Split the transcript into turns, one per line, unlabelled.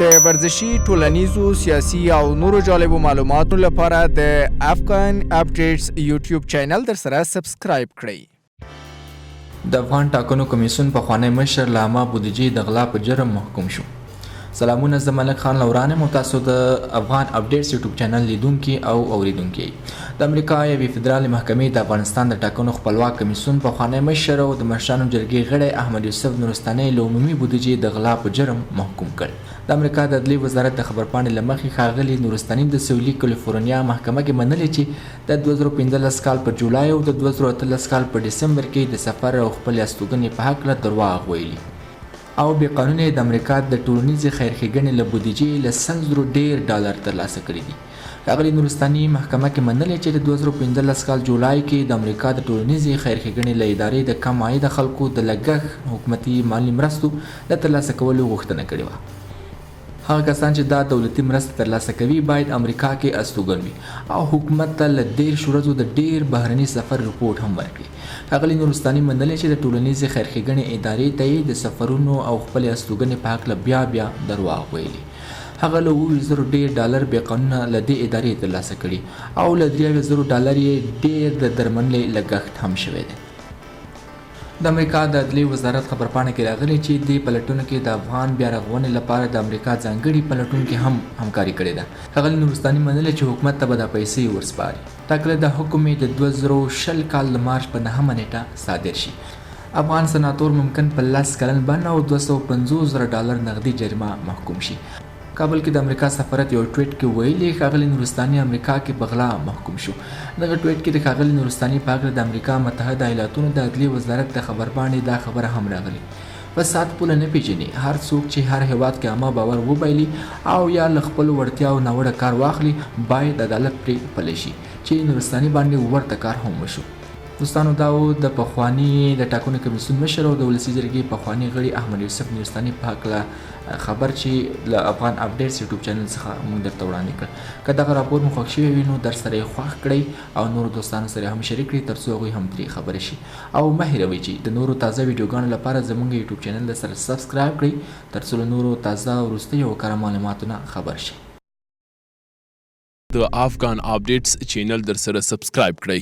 د ورزشي، ټولنیزو، سیاسي او نورو جالبو معلوماتو لپاره د افغان اپډیټس یوټیوب چینل در سره سبسکرایب کړئ.
د افغان ټاکنو کمیسیون پخوانی مشر له عامه بودیجې د غلا په جرم محکوم شو. سلامونه، زه ملک خان لوران یم او تاسو د افغان اپډیټس یوټیوب چینل لیدونکي او اوریدونکي. د امریکا یوې فدرالې محکمې د افغانستان د ټاکنو خپلواک کمیسیون پخوانی مشر او د مشرانو جرګې غړی احمد یوسف نورستانی له عمومي بودیجې د غلا په جرم محکوم کړ. د امریکا د عدلي وزارت د خبرپاڼې له مخې، ښاغلي نورستاني د سویلي کالیفورنیا محکمه کې منلې چې د 2015 کال په جولای او د 2018 کال په ډسمبر کې د سفر او خپلې استوګنې په هکله درواغ ویلي او بې قانونه یې د امریکا د ټولنیزې خیرښېګڼې له بودیجې له 100 زرو ډېر ډالر ترلاسه کړي دي. ښاغلي نورستاني محکمه کې منلې چې د 2015 کال جولای کې د امریکا د ټولنیزې خیرښېګڼې له ادارې د کم عایده خلکو د لګښت حکومتي مالي مرستو د ترلاسه کولو غوښتنه کړې وه. هغه کسان چې دا دولتي مرستې ترلاسه کوي باید امریکا کې استوګن وي او حکومت ته له 30 ورځو د ډېر بهرني سفر رپوټ هم ورکړي. ښاغلي نورستاني منلې چې د ټولنیزې خیرښېګڼې ادارې ته یې د سفرونو او خپلې استوګنې په هکله بیا بیا درواغ ویلي. هغه له 27 زرو ډېر ډالر بې قانونه له دې ادارې ترلاسه کړي او له 73 زرو ډالر یې ډېر د درملنې لګښت هم شوی دی. د امریکا د عدلي وزارت خبرپاڼه کې راغلي چې دې پلټنو کې د افغان بیا رغونې لپاره د امریکا ځانګړي پلټونکي هم همکاري کړې ده. ښاغلي نورستاني منلې چې حکومت ته به دا پیسې ورسپاري. ټاکلې ده حکم یې د 2020 کال د مارچ په نهمه نېټه صادر شي. افغان سناتور ممکن په 10 کلن بند او 250 زره ډالر نغدي جریمه محکوم شي. کابل کې د امریکا سفارت یو ټویټ کې ویلي، ښاغلی نورستاني امریکا کې په غلا محکوم شو. دغه ټویټ کې د ښاغلي نورستاني په هکله د امریکا متحده ایالاتونو د عدلي وزارت د خبرپاڼې دا خبره هم راغلې، فساد پوله نه پېژني، هر څوک چې هر هېواد کې عامه باور وبایلي او یا له خپلو وړتیاوو ناوړه کار واخلي، باید عدالت پرې پلی شي، چې نورستاني باندې ورته کار هم وشو. دوستانو دا و د پخواني د ټاکنو کمیسیون مشر او د ولسي جرګې پخواني غړي احمد یوسف نورستاني په هکله خبر چې له افغان اپډیټس یوټیوب چینل څخه موږ درته وړاندې کړ. که دغه راپور مو خوښ شوی وي نو در سره یې خوښ کړئ او نورو دوستانو سره هم شریک کړئ ترڅو هغوی هم ترې خبر شي. او مه هیروئ چې د نورو تازه ویډیوګانو لپاره زموږ یوټیوب چینل در سره سبسکرایب کړئ ترڅو له نورو تازه، وروستیو او کره معلوماتو نه خبر شئ.
د افغان اپډیټس چینل در سره سبسکرایب کړئ.